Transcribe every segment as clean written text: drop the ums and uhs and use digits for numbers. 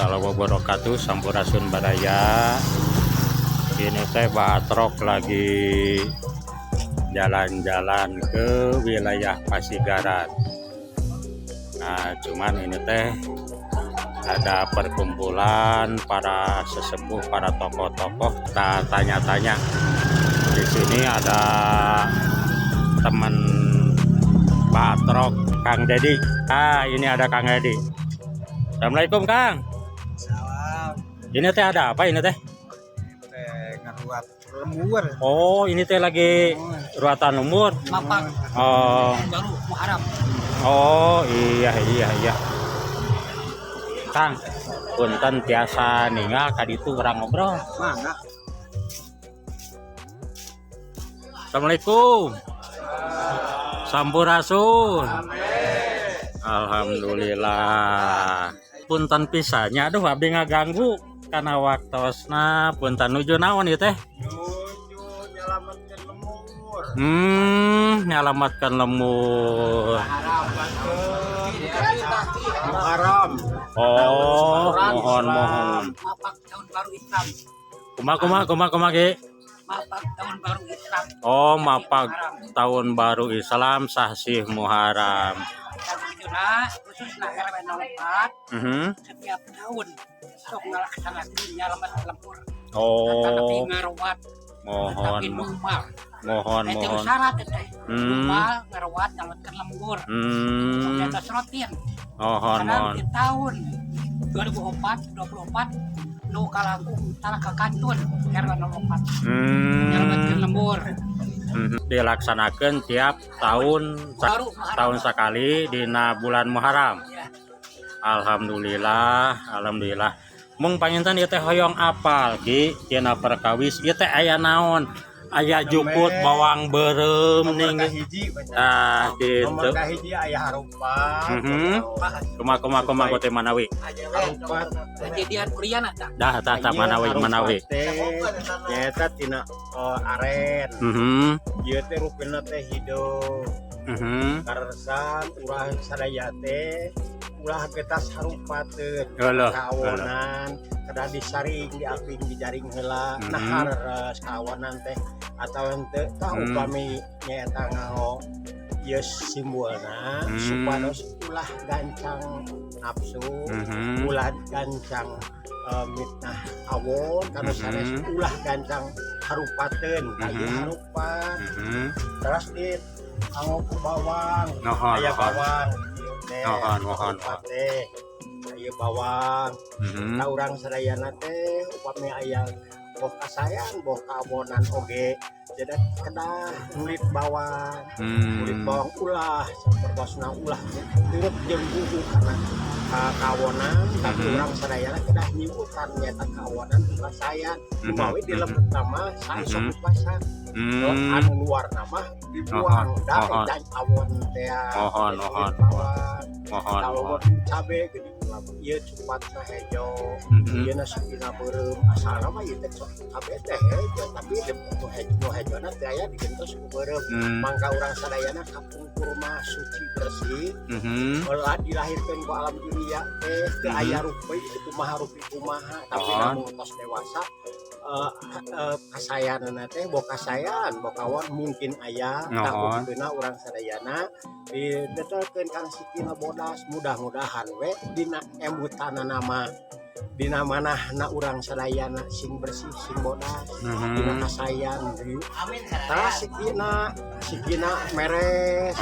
Taala wabarakatuh. Sampurasun, baraya. Ini teh Batrok lagi jalan-jalan ke wilayah Pasigaran. Nah, cuman ini teh ada perkumpulan para sesepuh, para tokoh-tokoh. Kita tanya-tanya. Di sini ada teman Batrok, Kang Dedi. Ah, ini ada Kang Dedi. Assalamualaikum, Kang. Salam. Ini teh ada apa ini teh? Teh ngaruat lembur. Oh, ini teh lagi ruatan lembur. Mapag. Oh, baru Muharram. Oh iya. Kang, punten, tiasa ningal ka ditu, urang ngobrol? Mana? Assalamualaikum. Sampurasun. Alhamdulillah. Punten pisan nya, aduh, abdi ngaganggu karena waktosna, punten. Nuju naon ieu teh? Nuju nyalametkeun lembur. Nyalamatkan lembur. Muharram. Oh, mohon mohon. Mapag tahun baru Islam. Kumaha kumaha kumaha kumaha, Ki? Mapag tahun baru Islam. Oh, mapag tahun baru Islam sasih Muharram. Dan khususnya khususnya RW 04 setiap tahun sok ngalaksanakeun nyalamet lembur. Tapi ngaruat, Mohon. Tapi numbal. Mohon. Itu Mohon. Syarat teh. Numbal, ngaruat, nyalametkeun lembur. Sok di atas rutin. Mohon. Karena Mohon. Di tahun 2004 24 nu kalangkung tara kakantun RW 04 nyalametkeun lembur. Dilaksanakan tiap tahun baru Muharram. Tahun sekali dina bulan Muharram. Ya. Alhamdulillah, alhamdulillah. Mung panginten ieu teh hoyong apal, Ki, tina perkawis ieu teh aya naon? Aya jukut bawang beureum Nomor ning. kahiji banyak. Ah, gitu. Nomor kahiji aya harupat. Kumaha kumaha kumaha teh manawi? Harupat. Kejadian Kuriana tah. Dah tah tah, manawi manawi. Teh nyaeta tina aren. Ieu teh rupina teh hideung. Karesan urang sadaya teh ulah getas harupateun. Alah, Kawonan kedah disaring, diaping, dijaring heula. Nah, leres kawonan teh atau henteu tah. Upami nyaeta nganggo ieu simbolna supados ulah gancang nafsu, ulah gancang mitnah awon kanu sanes, ulah gancang harupateun ka ieu harupat. Terus di anggo ku bawang, aya bawang ieu teh. Mohon, mohon. Harupat teh aya bawang. Ka urang sadayana teh upami aya boh kasayan boh kawonan oge jadi kedah ngulit bawang, kulit bawang, ulah sapertosna ulah turut jeung bubu karena kawonan, tapi urang sadayana kedah nyiwutan nyata kawonan ku kasayan. Kumawi di lembut mah sae sok dipasak. Anu luar mah dibuang da eta awon teh. Mohon, kulit mohon. bawang. Mohon, kalau mohon. Cabe geuning ieu cupatna hejo, ieu na supina beureum, asalna mah ieu teh cabe teh hejo, tapi nu hejo, nu hejona teh aya digentos ku beureum. Mangka urang sadayana kapungkur mah suci bersih. Ulah dilahirkeun ku alam dunia teh teu aya rupi itu kumaha, rupi kumaha, tapi namun tos dewasa kasayanana teh boh kasayan boh kawon mungkin aya tah. Kuduna urang sadayana didetelkeun kana sikina bodas, mudah-mudahan we dina emutanana mah dina manahna urang sadayana sing bersih, sing bodas dina kasayan. Amin. Tah, sikina sikina meres.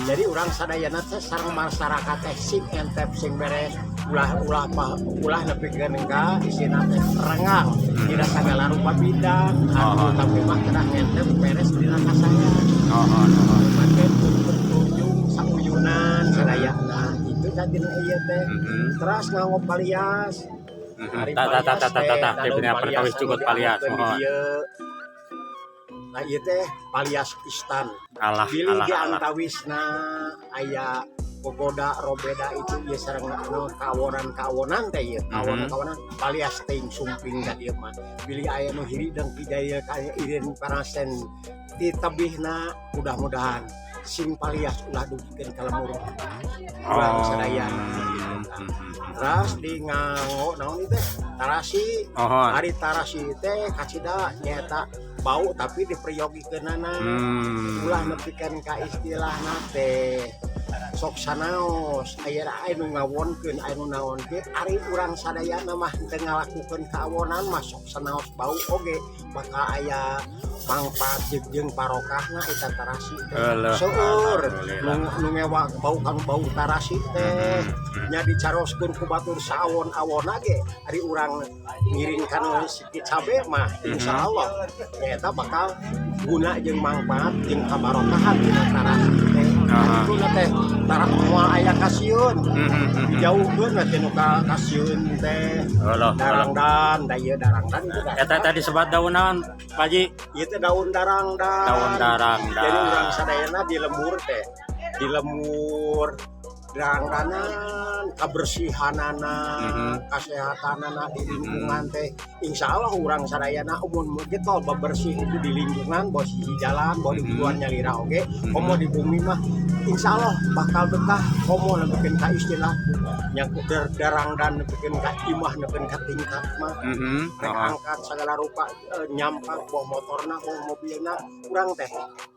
Jadi urang sadayana teh sareng masyarakat teh sing entep, sing beres, ulah ulah ulah nepikeun ka isina teh rengang dina sagala rupa bidang anu, tapi mah kedah ngentep beres dina kasayan. Mohon, mohon. Make ujung sauyunan sadayana itu tadi ieu teh. Terus nganggo palias. Ari Tah tah tah tah tah tah tah, teh, punya perkawis cukup palias. anu Mohon. dieu. Nah, ieu teh palias istan. Alah, Bilih alah, di alah. antawisna aya gogoda robeda itu ieu sareng anu kawonan-kawonan teh ieu kawonan-kawonan palias teh sumping ka dieu mah, bilih aya nu hiri dengki jaya kaya irin parasen di tebihna, mudah-mudahan Sing palias ulah dugikeun ka lembur urang sadayana gitu tah. Terus di nganggo naon ieu teh, tarasi. Ari tarasi teh kacida nyaeta bau, tapi diperyogikeunana ulah nepikeun ka istilahna teh sok sanaos aya anu ngawonkeun, anu naon ge. Ari urang sadayana mah teu ngalakukeun kaawonan mah, sok sanaos bau oge bakal aya mangfaat jeung parokahna eta tarasi teh. Seueur nu ngewa bau kang bau tarasi teh nya dicaroskeun ku batur saawon-awonna ge. Ari urang ngiringkan sikit cabe mah, insyaallah nyaeta bakal guna jeung mangfaat jeung kabarokahan dina tarasi teh. Itu teh tara moal aya kasieun, dijauhkeun we teh nu ka kasieun teh. Darangdan da ieu, darangdan itu dah. Eta tadi sebat daun naon, Pak Haji? Ieu teh daun darangdan. Daun darangdan. Jadi urang sadayana di lembur teh, di lembur darangdanan, kabersihanana, kasehatanana di lingkungan teh, insyaallah urang sadayana umum gitu bebersih itu di lingkungan, boh sisi jalan, boh di buruan nyalira oge, komo di bumi mah insyaallah bakal betah. Komo nepikeun ka istilah nyangkut darangdan nepikeun ka imah, nepikeun ka tingkat mah rek angkat segala rupa, nyampak boh motorna, boh mobilna, urang teh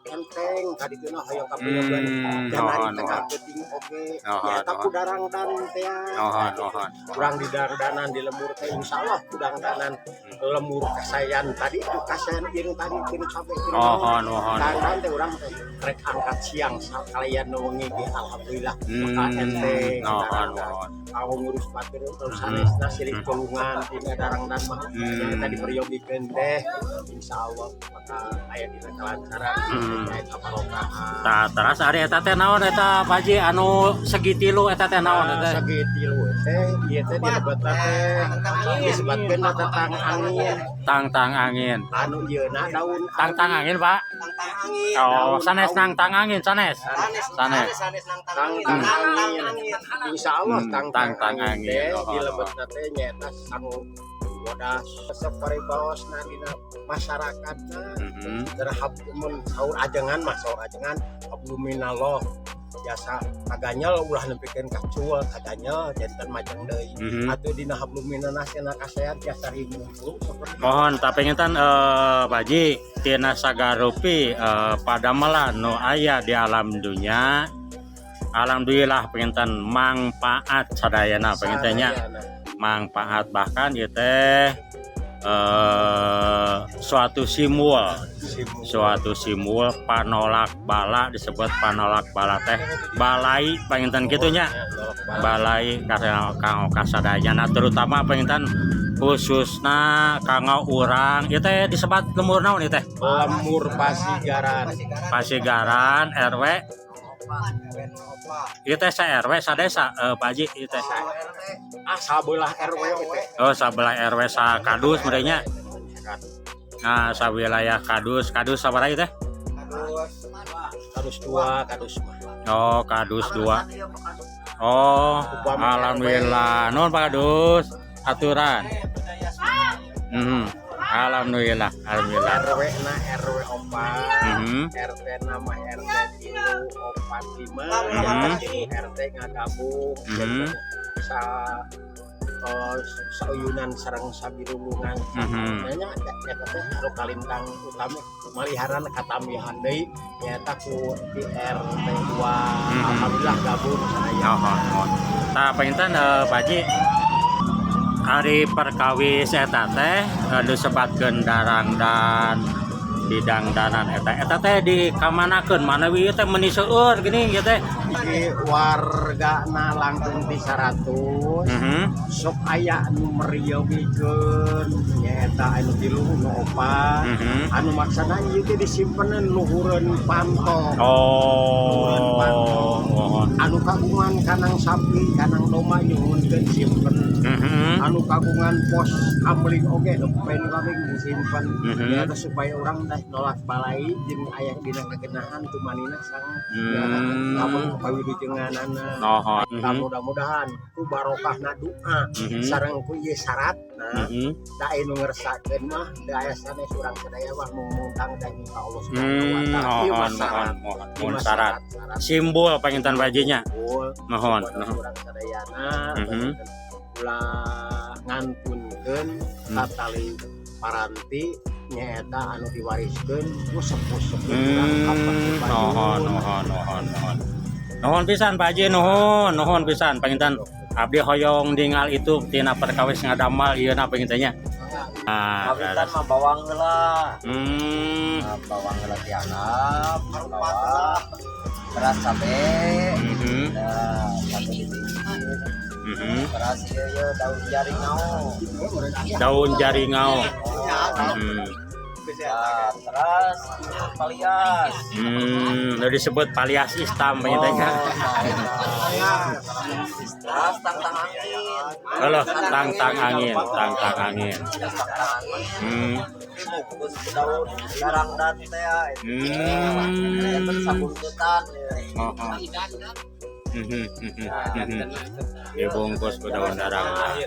enteng kadituna hoyong kapriyogian dan ari tengah peuting oge ya eta ku darangdan teh. Muhun, muhun. Urang di darangdanan di lembur teh, insyaallah ku darangdanan lembur kasayan tadi itu, kasayan ieu tadi tinu cabe, tinu Muhun, muhun. Darangdan teh urang teh rek angkat siang kalian nu wengi ge alhamdulillah bakal enteng darangdan. Aku ngurus batur terus sanesna silih tulungan tina darangdan mah yang tadi periyogikeun teh, insyaallah bakal aya dina kelancaran, aya kabarokahan. Tah, teras ari eta teh naon eta, Pak Haji, anu segitilu eta teh naon eta? Nah, segitilu teh ieu teh dilebetna teh disebutkeun tentang angin. Tang-tang angin. Anu ieu na daun Tang-tang angin, Pak. Tang angin. Oh, sanes nang tang angin, sanes. Sanes. Sanes. Sanes nang tang tang angin. tang Tang angin. angin. Insyaallah tang tang tang angin. Teh Oh. dilebetna teh nyaeta sangu bodas saparibaosna dina masyarakatna terhadap mun saur ajengan mah, saur ajengan hablum minallah jasa kaganyel, ulah nepikeun kacul kaganyel janten majeng deui atau dina hablum minannas cenah kasehat jasa rimumpung seperti Muhun, tapi nginten Pak Haji, tina sagarupi padamelan nu aya di alam dunya, alhamdulillah penginten mangpaat sadayana penginten nya. Sadayana. Mangpaat, bahkan ieu teh suatu simbol. Simbol. Suatu simbol panolak bala, disebut panolak bala teh balai panginten kitu nya. Ya, nolak bala. Balai kanggo kasadayana, terutama panginten khususna kanggo urang ieu teh disebat lembur naon ieu teh? Lembur Pasigaran. Pasigaran RW ieu teh sa RW sadesa, Pak Haji, ieu teh? Ah, sabelah RW teh. Oh, sabelah RW, sa kadus merenya. Nah, sawilayah kadus. Kadus sabaraha ieu teh? Kadus dua, kadus mah. Oh, kadus dua. Oh, alhamdulillah. Nuhun, Pak Kadus, aturan. Alhamdulillah, alhamdulillah. RW na RW 4, RT nama RT 3, 4, 5, RT ngagabung sa oh, sauyunan sareng sabirulungan. Nanya eta teh anu kalintang utami maliharan katambihan deui nyaeta ku di RT 2. Alhamdulillah gabung sadaya. Oh. Tah, panginten Pak Haji, ari perkawis eta teh disebatkeun darangdan didangdanan eta eta teh dikamanakeun, manawi ieu teh meuni seueur gini ieu teh? Di wargana langkung ti 100. Sok aya anu meryogikeun nyaeta anu tilu, nu opat, anu maksana ieu teh disimpenan luhureun panto. Oh. Anu kagungan kanang sapi, kanang domba, nyuhunkeun simpen. Anu kagungan pos kamling oge, nu pen kamling disimpen. Nyaeta supaya urang teh nolak balai jeung aya dina kagenahan tumanina sang. pawilujenganana. Nuhun. Tah, mudah-mudahan ku barokahna doa sareng ku ieu syaratna, da aya nu ngersakeun mah da aya sanes urang sadaya mah mung ngundang dan ka Allah Subhanahu wa Taala. Ieu mah Mohon, syarat. mohon, mohon. Ieu Mohon mah syarat. Syarat. Simbol panginten, Pak Haji-nya. Simbol. Mohon. Kepada Nuhun. urang sadayana ulah ngantunkeun tatali paranti nyaeta anu diwariskeun ku sepuh-sepuh urang kapan. Nuhun, nuhun, nuhun, nuhun. Nuhun pisan, Pak Haji, nuhun, nuhun pisan. Panginten abdi hoyong ningal itu tina perkawis ngadamal ieu na panginten nya. Ah, Kawitan mah bawang heula. Nah, bawang heula dianggap, bawang beras cabe. Nah, cabe dipikir. Beras ieu ieu daun jaringau. Daun jaringau. Ya, terus palias. Udah disebut palias istam panginten nya. Oh, terus tang-tang angin. Kalau tang-tang angin, tang-tang angin. Tang-tang angin. Dibungkus ku daun darangdan teh ya. Itu sabungkutan ya. Oh, oh. Dibungkus ku daun darangdan.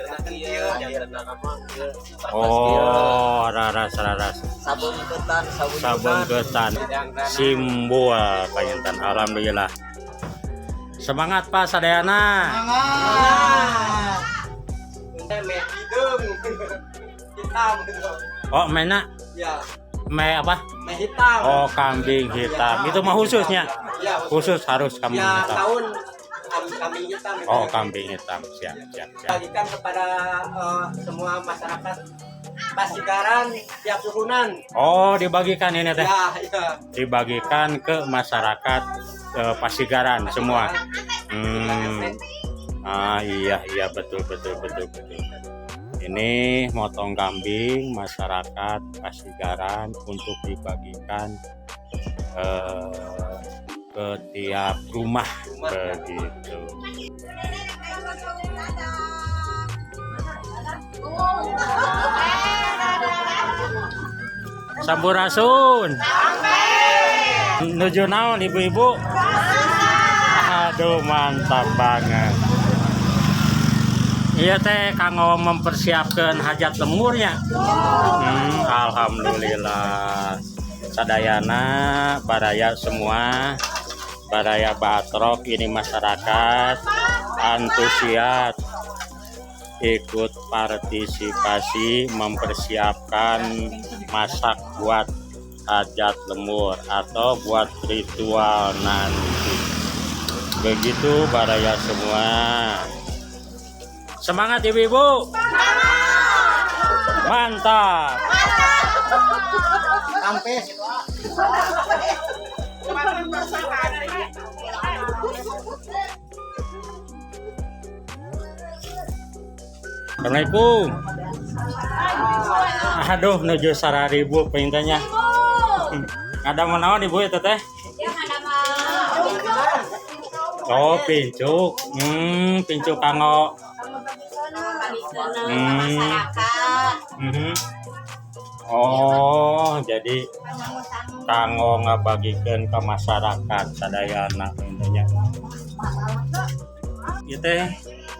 Oh, raras raras. Sabungkutan, Sabungkutan simbol panginten, alhamdulillah. Semangat, Pak sadayana. Semangat. Hidung hitam gitu. Oh, mena Ya, me apa? meh hitam. Oh, kambing hitam. Itu mah khususnya. Ya, Khusus harus kambing ya hitam. Tahun kambing hitam itu. Oh, kambing hitam. Siap, siap, siap. Bagikan kepada semua masyarakat Pasigaran tiap suhunan. Oh, dibagikan ini teh. Ya. Dibagikan ke masyarakat Pasigaran semua. Ah, iya, betul betul betul betul. Ini motong kambing masyarakat Pasigaran untuk dibagikan ke tiap rumah begitu. Sampurasun. Nuju naon, ibu-ibu? Aduh, mantap banget. Iya teh kanggo mempersiapkan hajat lemburnya. Alhamdulillah. Sadayana baraya semua, baraya Batrok ini masyarakat antusias ikut partisipasi mempersiapkan masak buat hajat lembur atau buat ritual nanti. Begitu, baraya semua. Semangat, ibu-ibu. Mantap. Sampai. Assalamualaikum. Aduh, nuju sararibu panginten nya. Ada mau naon, ibu, itu teh? Oh, pincuk. Pincuk kanggo. Masyarakat. Oh, jadi kanggo ngabagikeun ke masyarakat sadayana intinya. Ieu teh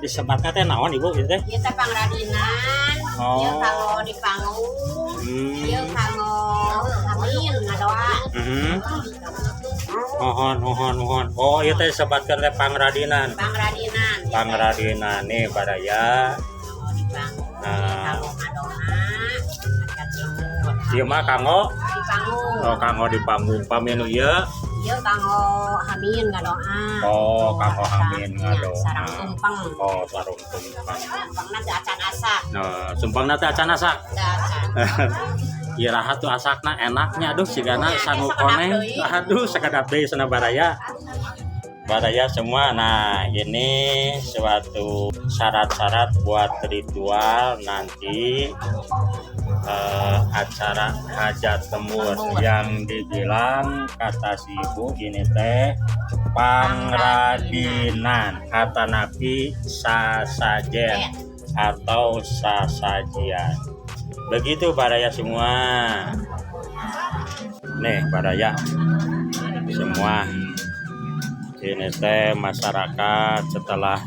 disebatna teh naon, ibu, ieu teh? Ieu teh pangradinan, Oh. ieu kanggo dipanggung, ieu kanggo amin ngadoa. Mohon, mohon, mohon. Oh, ieu teh disebatkeun teh pangradinan. Pangradinan. Pangradinan nih, baraya. Kanggo dipanggung, Nah. kanggo ngadoa, hajat lembur. Ieu mah kanggo Dipanggung. Oh, kanggo dipanggung, pami nu ieu? Ieu kanggo amin ngadoa. Oh, kanggo amin ngadoa. Sareng tumpeng. Oh, sareng tumpeng. Tumpengna teu acan asak. Nah, tumpengna teh acan asak. Teu acan. Iraha tuh asakna enaknya, aduh, sigana sangu koneng, aduh, sakedap deui sana, baraya, baraya semua. Nah, ini suatu syarat-syarat buat ritual nanti acara hajat lembur yang dibilang kata si ibu ini teh pangradinan atanapi sasajen atau sasajian. Begitu, baraya semua. Nih, baraya semua. Ini teh masyarakat setelah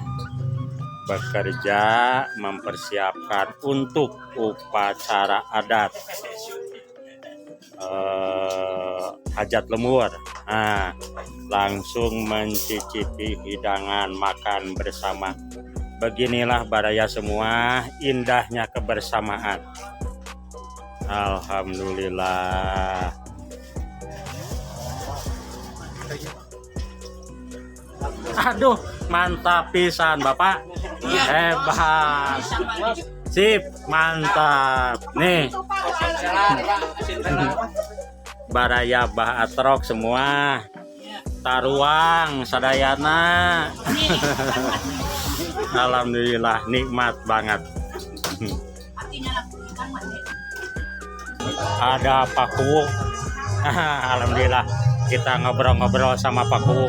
bekerja mempersiapkan untuk upacara adat hajat lembur. Nah, langsung mencicipi hidangan makan bersama. Beginilah, baraya semua, indahnya kebersamaan. Alhamdulillah. Aduh, mantap pisan, Bapak. Hebat. Sip, mantap. Nih, baraya Baatrok semua. Taruang sadayana. Alhamdulillah, nikmat banget. Ada Pak Kuwu. Alhamdulillah kita ngobrol-ngobrol sama Pak Kuwu.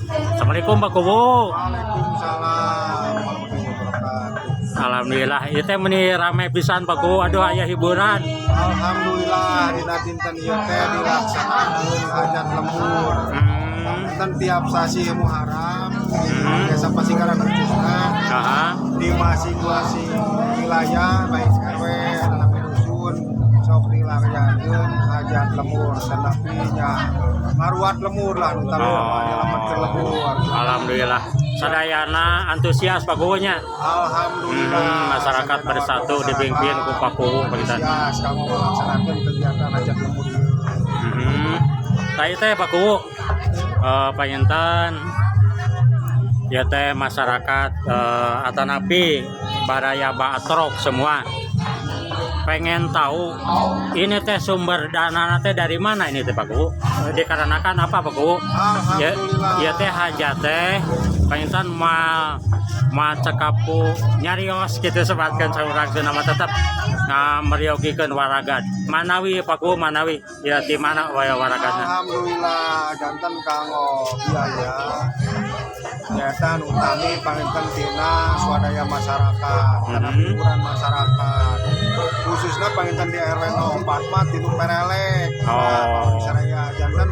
Assalamualaikum, Pak Kuwu. Waalaikumsalam warahmatullahi wabarakatuh. Alhamdulillah itu meni rame pisan, Pak Kuwu. Aduh, aya hiburan. Alhamdulillah, dina dinten ieu teh dilaksanakeun hajat lembur. Dan tiap sasi Muharram di Desa Pasigaran khususnya di masing-masing wilayah, baik RW dan dusun, sok dilaksanakeun hajat lembur, tetapi nya ngaruat lembur lah nu tadi nyelametkeun lembur. Alhamdulillah. Sadayana antusias, Pak Kuwu, nya. Alhamdulillah. Masyarakat bersatu dipimpin ku Pak Kuwu begitu. Antusias kanggo melaksanakan kegiatan hajat lembur ieu. Tadi teh Pak Kuwu, panginten ya teh masyarakat atanapi baraya Baatrok semua pengen tahu ini teh sumber dana teh dari mana ini teh, Pak Kuwu? Dikarenakan apa, Pak Kuwu? Ya, Alhamdulillah. ya teh hajat teh panginten ma ma cekap ku nyarios gitu, sebatkeun saurang nama tetap ngariogikeun waragad. Manawi, Pak Kuwu, manawi ya di mana wae waragadna? Alhamdulillah, janten kanggo biaya nyaeta utami panginten tina swadaya masyarakat karena hiburan masyarakat, khususnya panginten di RW 04 mah tinu perelek. Nah, saraya janten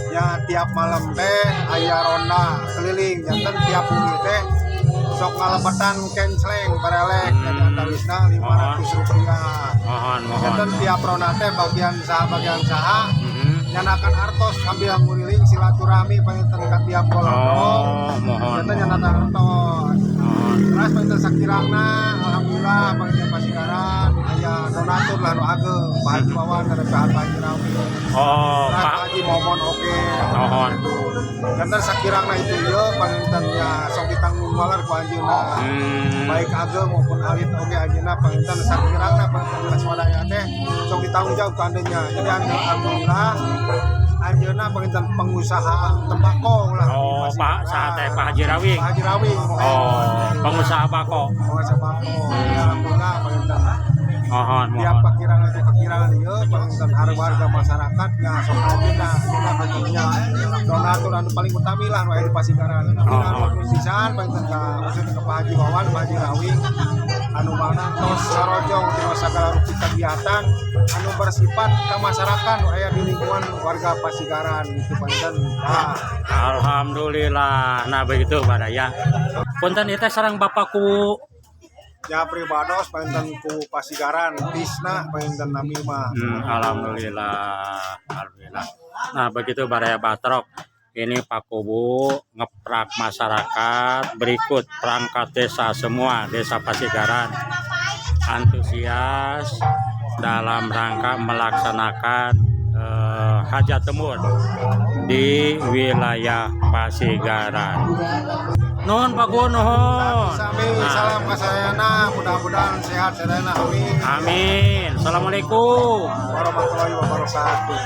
ya tiap malam teh aya ronda keliling, janten tiap bumi teh sok ngalebetan kensleng perelek, jadi antawisna Rp500. Mohon mohon. Janten tiap ronda teh bagian saha nyandakan artos sambil nguriling silaturahmi panginten ka tiap kolong. Oh, mohon. Janten nyandakan artos. Terus panginten sakirangna alhamdulillah panginten Pasigaran aya donatur lah nu ageng, Pak Haji Wawan dan Pak Haji Rawi. Oh, Terus Pak. Pak Haji Momon oge. Mohon. Janten sakirangna itu ieu panginten nya sok ditanggung waler ku anjeunna. Baik ageng maupun alit oge anjeunna panginten sakirangna panginten swadaya teh sok ditanggung jawab ku anjeunna. Jadi alhamdulillah anjeunna panginten pengusaha tembakau lah di Oh, Pak Pasigaran. Saha teh, Pak Haji Rawi? Pak Haji Rawi. Oh, pengusaha bako. Pengusaha bako. Ya, alhamdulillah panginten Mohon, tiap mohon. pakirangan itu pakirangan ieu panginten warga masyarakat nya sok anjeunna anjeunna pangintennya donatur anu paling utami lah nu aya di Pasigaran. Tapi anu pisan panginten ka khususnya ka Pak Haji Wawan, Pak Haji Rawi anu mana tos sarojong tina sagala rupi kegiatan anu bersifat kemasyarakat nu aya di lingkungan warga Pasigaran gitu panginten. Nah, Alhamdulillah. Nah, begitu, baraya. Punten, ieu teh sareng Bapak Kuwu? Ya, pribados panginten ku Pasigaran Tisna panginten nami mah. Alhamdulillah. Alhamdulillah. Nah, begitu, baraya Batrok. Ini Pak Kuwu ngeprak masyarakat berikut perangkat desa semua, Desa Pasigaran antusias dalam rangka melaksanakan hajat lembur di wilayah Pasigaran. Nuhun, Pak Kuwu, nuhun. Sami, Nah, salam kasayana, mudah-mudahan sehat sadayana, amin. Amin. Assalamualaikum. Warahmatullahi wabarakatuh.